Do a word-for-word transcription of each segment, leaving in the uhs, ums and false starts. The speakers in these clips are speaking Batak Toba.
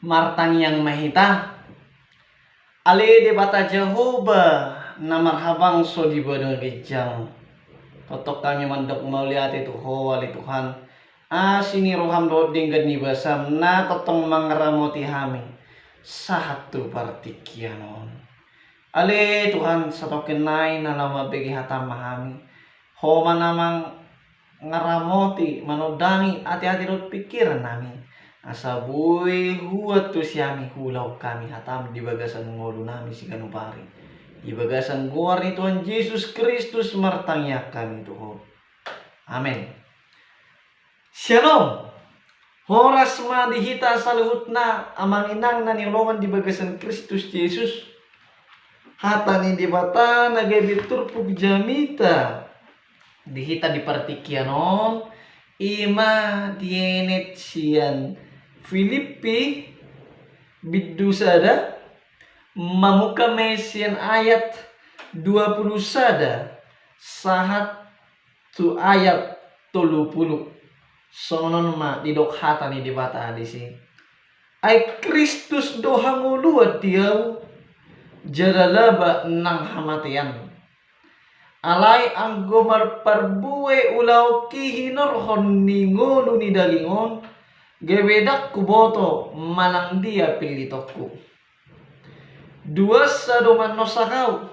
Martangiang ma hita. Ale Debata Jahowa na marhabangsa di banua ginjang, tongtong hami mandok mauliate tu Ho ale Tuhan, asi ni roham dohot denggan ni basam na tongtong mangaramoti hami sahat tu partingkian on. Ale Tuhan, satongkin nai na laho mambege hatam ma hami. Ho ma na mangaramoti, manondangi ateate dohot pingkiran nami, asa boi huantusi hami, huulahon hami hatam di bagasan ngolu nami siganup ari. Di bagasan goar ni Tuhan Jesus Kristus martangiang hami tu Ho. Amen. Syalom. Horas ma di hita saluhutna, amang inang na hinaholongan di bagasan Kristus Jesus. Hata ni Debata na gabe turpuk jamita di hita di partingkian on, i ma dienet sian Pilippi bindu sada, mamungka ma i sian ayat dua pulu sada sahat tu ayat tolu pulu. Songon on ma didok hata ni Debata disi. Ai Kristus do hangoluan di ahu, jala laba nang hamatean. Alai anggo marparbue ulaonki hinorhon ni ngolu ni daging on, gabe ndang huboto manang dia pillitonku. Duansa do manonsak ahu.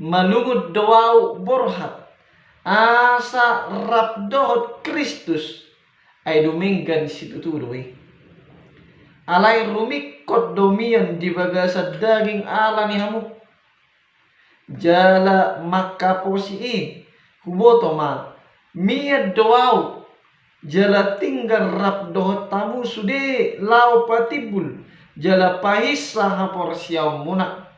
Malungun do ahu borhat, asa rap dohot Kristus, ai dumenggan situtu do i. Alai rumingkot do mian di bagasan daging ala ni hamu. Jala mangkaposi i, huboto ma, mian do ahu, jala tinggal rap dohot hamu sude laho patimbul, jala pahinsa haporseaonmuna.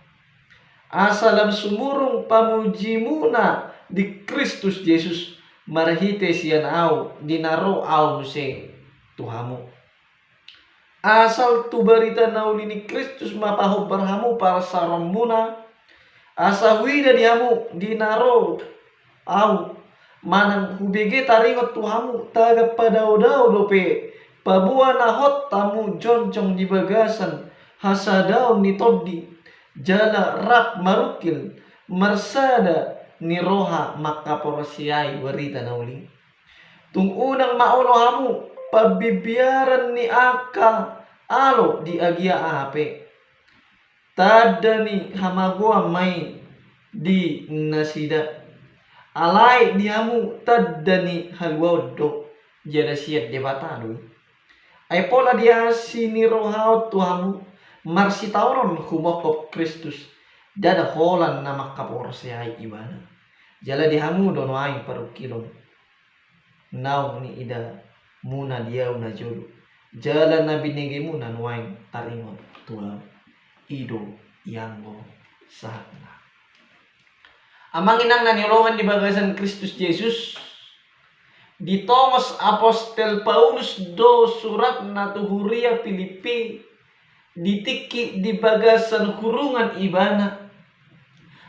Asa lam sumurung pamujimuna di Kristus Jesus marhite sian ahu, di na ro ahu muse tu hamu. Asal tu barita na uli ni Kristus ma pahombar hamu parsaoranmuna, asa huida di hamu di na ro ahu, manang hubege taringot tu hamu tagan padaodao dope paboa na hot hamu jongjong di bagasan hasadaon ni tondi, jala rap marungkil marsada ni roha mangkaporseai barita na uli. Tung unang ma olo hamu pambiaran ni angka alo di agia aha pe. Tanda ni hamagoan ma i di nasida. Alai di hamu tanda ni haluaon do, jala sian Debata do i. Ai pola di asi ni roha on tu hamu marsitaonon humophop Kristus, ndada holan na mangkaporseai Ibana. Jala di hamu do nuaeng parungkilon naung niidamuna di ahu najolo, jala na binegemuna nuaeng taringot tu ahu. I do ianggo sahatna. Amang inang na hinaholongan di bagasan Kristus Jesus, ditongos apostel Paulus do suratna tu huria Pilippi di tingki di bagasan hurungan ibana.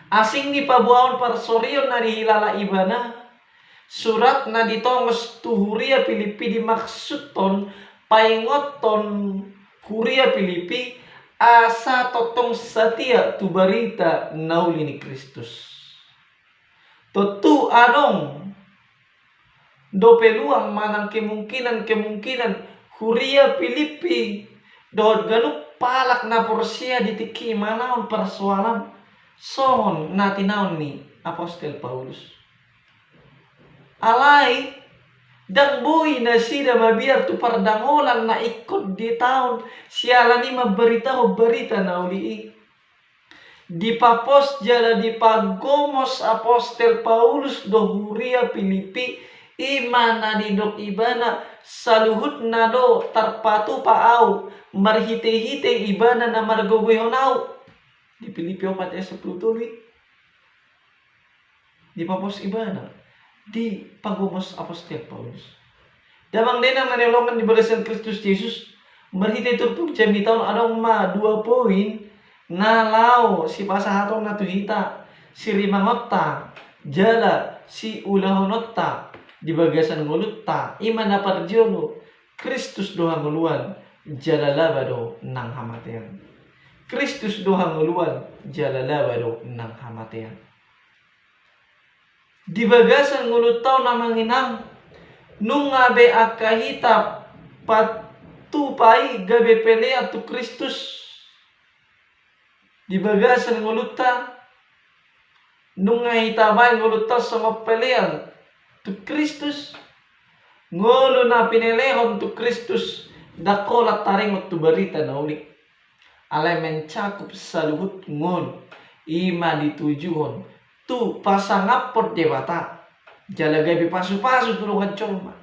Asing ni paboaon parsorion na nihilala ibana, surat na ditongos tu huria Pilippi dimaksuthon paingothon huria Pilippi asa tongtong satia tu barita na uli ni Kristus. Tontu adong do peluang manang kemungkinan-kemungkinan huria Pilippi dohot ganup halak na porsea di tingki manaon parsoalan songon na tinaon ni apostel Paulus. Alai ndang boi nasida mabiar tu pardangolan na ingkon ditaon siala ni mambaritahon barita na uli i. Dipapos jala dipagomos apostel Paulus do huria Pilippi, i ma na didok ibana, saluhutna do tarpatupa ahu marhite-hite ibana na margogoihon ahu. Di Pilippi opat ayat sampulu tolu i. Dipapos ibana, dipagomos apostel Paulus. Damang dainang na hinaholongan di bagasan Kristus Jesus, marhite turpuk jamita on adong ma dua poin na laho sipasahatonna tu hita, sirimangonta jala siulahononta di bagasan ngolunta, i ma na parjolo, Kristus do hangoluan, jala laba do nang hamatean. Kristus do hangoluan, jala laba do nang hamatean. Di bagasan ngolunta on, amang inang, nunga be angka hita patupa i gabe pelean tu Kristus. Di bagasan ngolunta, nunga hita baen ngolunta songon pelean tu Kristus. Ngolu na pinelehon tu Kristus, ndang holan taringot tu barita na uli. Alai mencakup saluhut ngolu, i ma ditujuhon tu pasangaphon Debata, jala gabe pasupasu tu dongan jolma.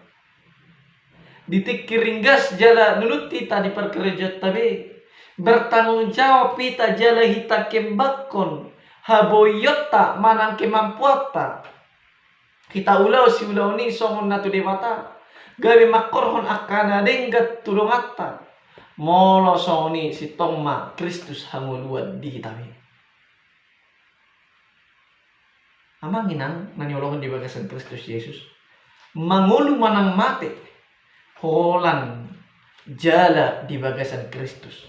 Di tingki ringgas jala nununt hita di parkarejoanta be, bertanggung jawab hita jala hita kembanghon haboionta manang kemampuanta. Hita ulaon siulaon i songon na tu Debata, gabe mangkorhon angka na denggan tu donganta. Molo songon i, sintong ma Kristus hangoluan di hita be. Amang inang na nioloan di bagasan Kristus Jesus, mangolu manang mate, holan jala di bagasan Kristus.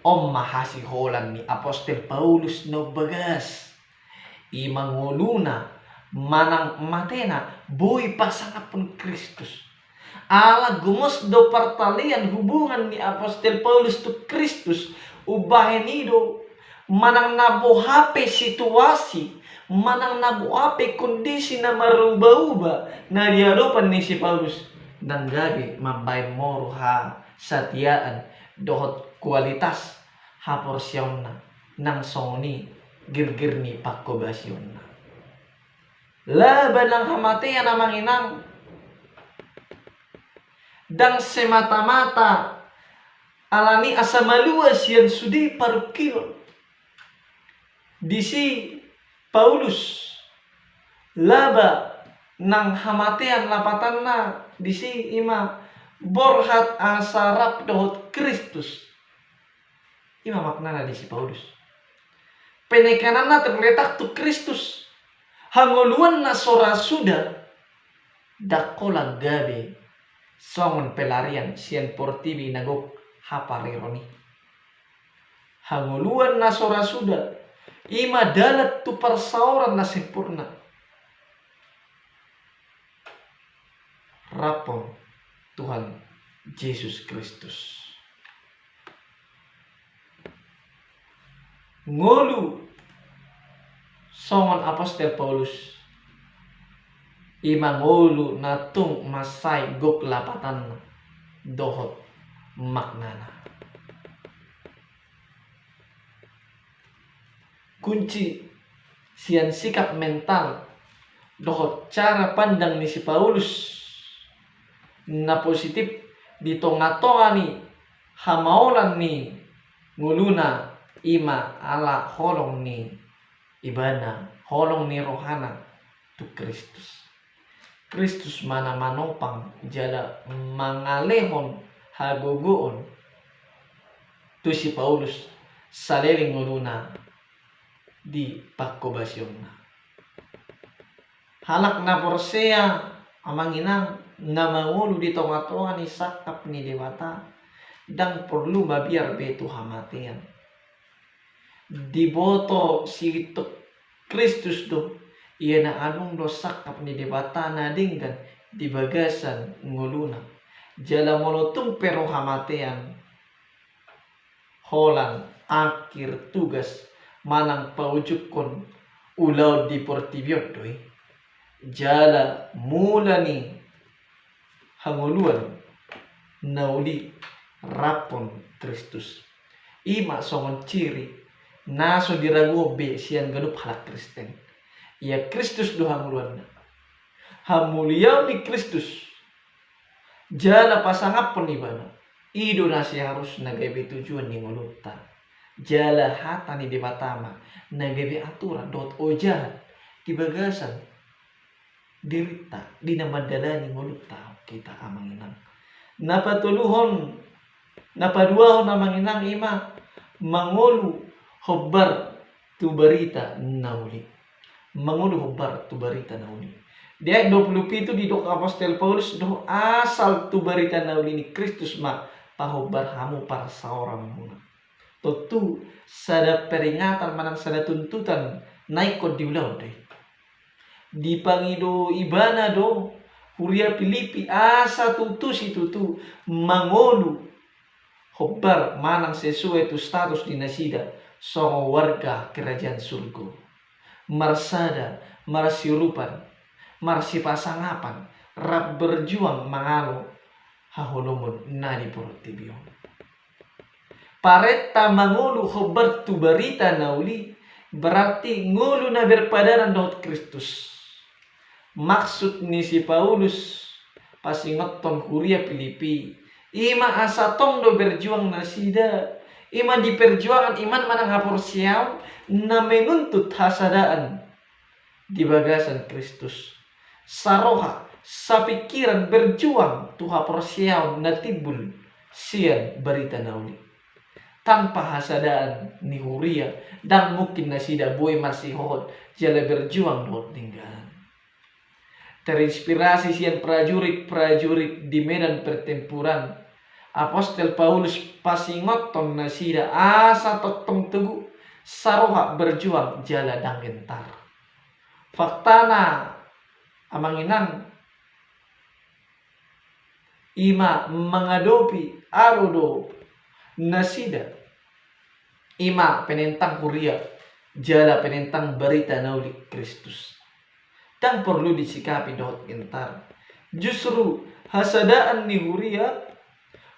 On ma hasiholan ni apostel Paulus na umbagas. I ma ngoluna manang matena boi pasangaphon Kristus. Ala gomos do partalian hubungan ni apostel Paulus tu Kristus, umbahen i do manang na boha pe situasi, manang na boha pe kondisi na maruba-uba na di adopan ni si Paulus, ndang gabe mambaen moru hasatiaan dohot kualitas haporseaonna, nang songon i girgir ni pangkobasionna. Laba nang hamatean, amang inang, ndang semata-mata alani asa malua sian sude parungkilon. Disi Paulus, laba nang hamatean lapatanna disi, i ma borhat asa rap dohot Kristus. I ma maknana disi Paulus. Penekananna terletak tu Kristus. Hangoluan na so ra suda, ndang holan gabe songon pelarian sian portibi na gok hapareron i. Hangoluan na so ra suda, i ma dalan tu parsaoran na sempurna. Rap on Tuhan Jesus Kristus. Ngolu songon apostel Paulus, i ma ngolu na tung mansai gok lapatanna dohot maknana. Kunci sian sikap mental dohot cara pandang ni si Paulus na positif di tonga-tonga ni hamaolan ni ngoluna, i ma ala holong ni ibana, holong ni rohana tu Kristus. Kristus ma na manopang jala mangalehon hagogoon tu si Paulus saleleng ngoluna di pangkobasionna. Halak na porsea, amang inang, na mangolu di tonga-tonga ni sangkap ni Debata, ndang porlu mabiar be tu hamatean. Diboto sirintok Kristus do, ia na adong do sangkap ni Debata na denggan di bagasan ngoluna. Jala molo tung pe ro hamatean, holan akhir tugas manang paujukkon ulaon di portibi on do i. Jala mula ni hangoluan na uli rap on Kristus. I ma songon ciri na so diraguhon be sian ganup halak Kristen. Ia Kristus do hangoluanna. Hamuliaon ni Kristus jala pasangaphon ibana, i do na seharusna gabe tujuan ni ngolunta. Jala hata ni Debata ma na gabe aturan dohot ojahan di bagasan dirinta di na mandalani ngolunta, hita amang inang. Na patoluhon, na paduahon amang inang, i ma mangolu hombar tu barita na uli. Mangolu hombar tu barita na uli. Di ayat dua puluh pitu didok apostel Paulus do, asal tu barita na uli ni Kristus ma pahombar hamu parsaoranmuna. Tontu sada peringatan manang sada tuntutan na ingkon diulahon do i. Dipangido ibana do huria Pilipi asa tutu situtu mangolu hombar manang sesuai tu status ni nasida songon warga kerajaan surgo. Marsada, marsiurupan, marsipasangapan, rap berjuang mangalo haholomon na di portibi on. Parenta mangolu hombar tu barita na uli, berarti ngolu na berpadanan dohot Kristus. Maksud ni si Paulus pasingothon huria Pilipi, ima asa tong do berjuang nasida, ima di perjuangan iman manang haporseaon na menuntut hasadaan di bagasan Kristus. Saroha, sapingkiran berjuang tu haporseaon na timbul sian barita na uli. Tanpa hasadaan ni huria, ndang mungkin nasida boi marsihohot jala berjuang dohot denggan. Terinspirasi sian prajurit-prajurit di medan pertempuran, Apostel Paulus pasingothon nasida asa tongtong togu saroha berjuang jala ndang gentar. Faktana, amang inang, ima mangadopi alo do nasida, ima penentang huria jala penentang barita na uli Kristus. Ndang porlu disikapi dohot gentar. Justru hasadaan ni huria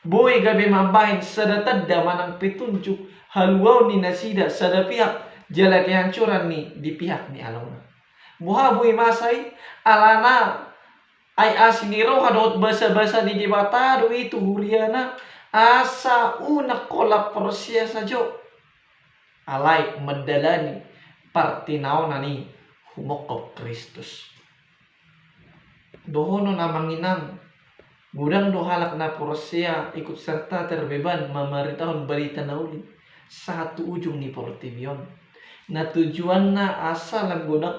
boi gabe mambahen sada tanda manang petunjuk haluaon ni nasida sada pihak jala kehancuran ni di pihak ni alona. Boha boi masa i? Alana ai asi ni roha dohot basabasa ni Debata do i tu huriana asa unang holan porsea sajo, alai mandalani partinaonan i humongkop Kristus. Dohonon amang inang, godang do halak na porsea ikut serta terbeban mamaritahon barita na uli sahat tu ujung ni portibi on. Na tujuanna asa lam godang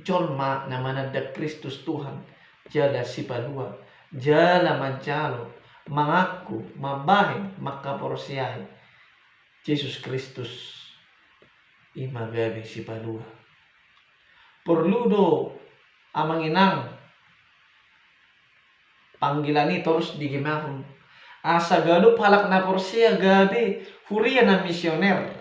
jolma na mananda Kristus Tuhan jala sipalua, jala manjalo, mangaku, mambahen, mangkaporseai Jesus Kristus, ima gabe sipalua. Porlu do amang inang panggilan i torus digimahon asa ganup halak na porsea gabe huria na misioner,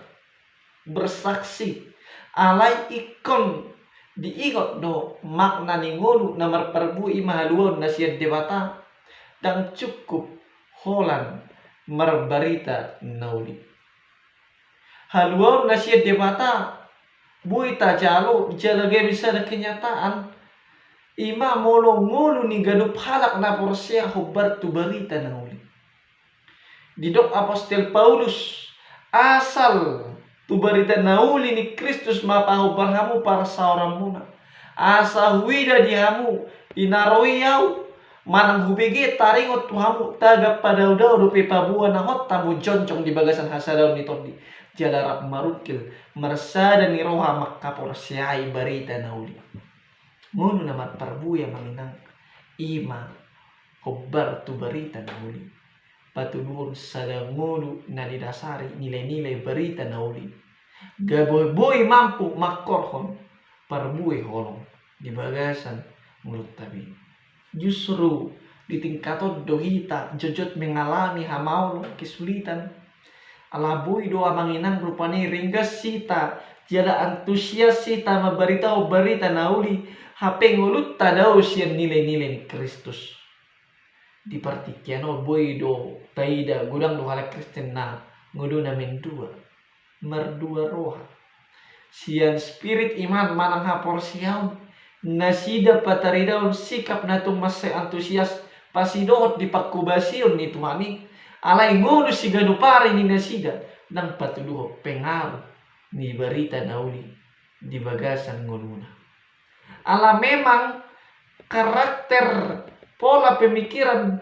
bersaksi. Alai ingkon diingot do makna ni ngolu na marparbue ima haluaon na sian Debata, ndang cukup holan marbarita na uli. Haluaon na sian Debata boi tajalo jala gabe sada kenyataan ima molo ngolu ni ganup halak na porsea hombar tu barita na uli. Didok Apostel Paulus, asal tu barita na uli ni Kristus ma pahombar hamu parsaoranmuna, asa huida di hamu, di na ro i ahu, manang hubege taringot tu hamu tagan padaodao dope paboa na hot hamu jongjong di bagasan hasadaon ni tondi, jala rap marungkil marsada ni roha mangkaporseai barita na uli. Ngolu na marparbue amang inang, ima hombar tu barita na uli, patuduhon sada ngolu na didasari nilai-nilai barita na uli, gabe boi mampu mangkorhon parbue holong di bagasan ngolunta be. Justru di tingkat on do hita jotjot mengalami hamaolon, kesulitan. Ala boi do amang inang rupani ringgas hita jala antusias hita mambaritahon barita na uli, hape ngolunta dao sian nilai-nilai ni Kristus. Di partingkian on boi do taida godang do halak Kristen na ngoluna mendua, mardua roha. Sian spirit iman manang haporseaon nasida pataridahon sikap na tung mansai antusias pasidohot di pangkobasion ni Tuhan i, alai ngolu siganup ari ni nasida ndang patuduhon pengaruh ni barita na uli di bagasan ngoluna. Ala memang karakter, pola pemikiran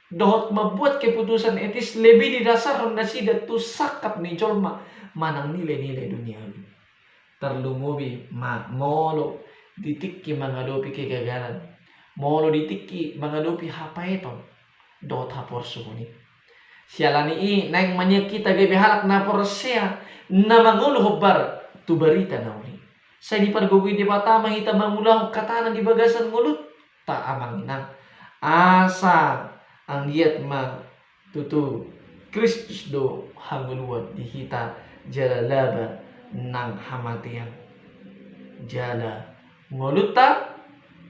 dohot mambuat keputusan etis lebih didasarhon nasida tu sangkap ni jolma manang nilai-nilai duniawi. Tarlumobi ma molo di tingki mangadopi kegagalan, molo di tingki mangadopi hapaeton dohot haporsuhon i. Siala ni i naeng ma nian hita gabe halak na porsea, na mangolu hombar tu barita na uli. Sai dipargogoi Debata ma hita mangulahon hatana di bagasan ngolunta, amang inang. Asa anggiat ma tutu Kristus do hangoluan di hita jala laba nang hamatean. Jala ngolunta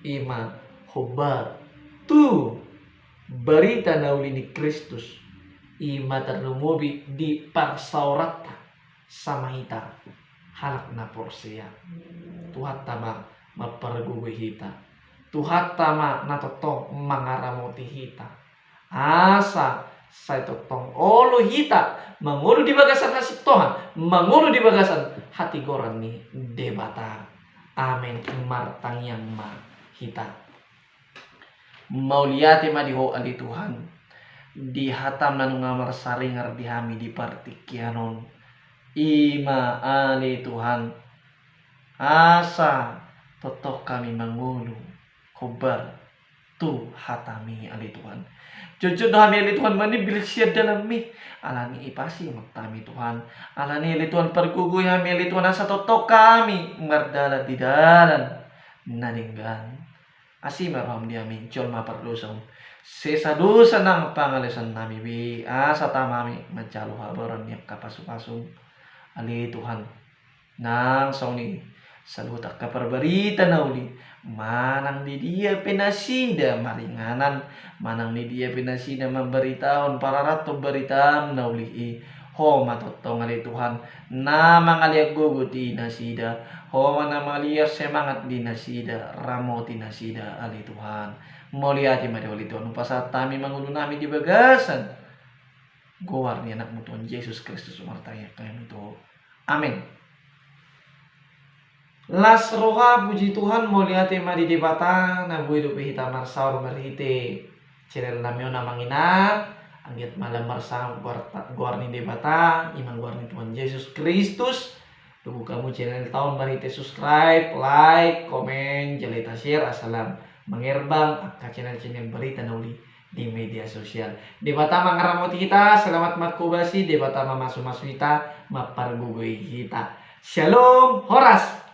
i ma hombar tu barita na uli ni Kristus, i ma tarlumobi di parsaoranta sama hita halak na porsea. Tuhanta ma mampargogoi hita. Tuhanta ma na tongtong mangaramoti hita. Asa sai tongtong olo hita mangolu di bagasan hasintongan, mangolu di bagasan hatigoran ni Debata. Amen. Martangiang ma hita. Mauliate ma di Ho ale Tuhan, di hatam na nunga marsaringar di hami di partingkian on. I ma ale Tuhan, asa tongtong hami mangolu hombar tu hatami ale Tuhan. Jotjot do hami ale Tuhan manimbil sian dalanmi. Alani i pasi ma hami Tuhan. Alani ale Tuhan pargogoi hami ale Tuhan asa tongtong hami mardalan di dalan na denggan. Asi ma roham di hami jolma pardosa on. Sesa dosa nang pangalaosion nami be, asa tama hami manjalo habaoran ni angka pasupasu ale Tuhan. Nang songon i saluhut angka parbarita na uli, manang di dia pe nasida maringanan, manang di dia pe nasida mambaritahon pararathon baritam na uli i, Ho ma tongtong ale Tuhan na mangalean gogo di nasida, Ho ma na mangalean semangat di nasida, ramoti nasida ale Tuhan. Mauliate ma di Ho ale Tuhan, hupasahat hami mangolu nami di bagasan goar ni Anakmu Tuhan Jesus Kristus martangiang hami tu Ho. Amen. Las roha, puji Tuhan, mauliate ma di Debata na boi dope hita marsaor marhite channel nami on, amang inang. Anggiat ma lam marsangap goar, goar ni Debata, i ma goar ni Tuhan Jesus Kristus. Dukung hamu channelta on marhite subscribe, like, komen, jala hita share asa lam mangerbang angka channel-channel barita na uli di media sosial. Debata mangaramoti hita, selamat marhobasi, Debata mamasu-masu hita, mampargogoi hita. Shalom, horas.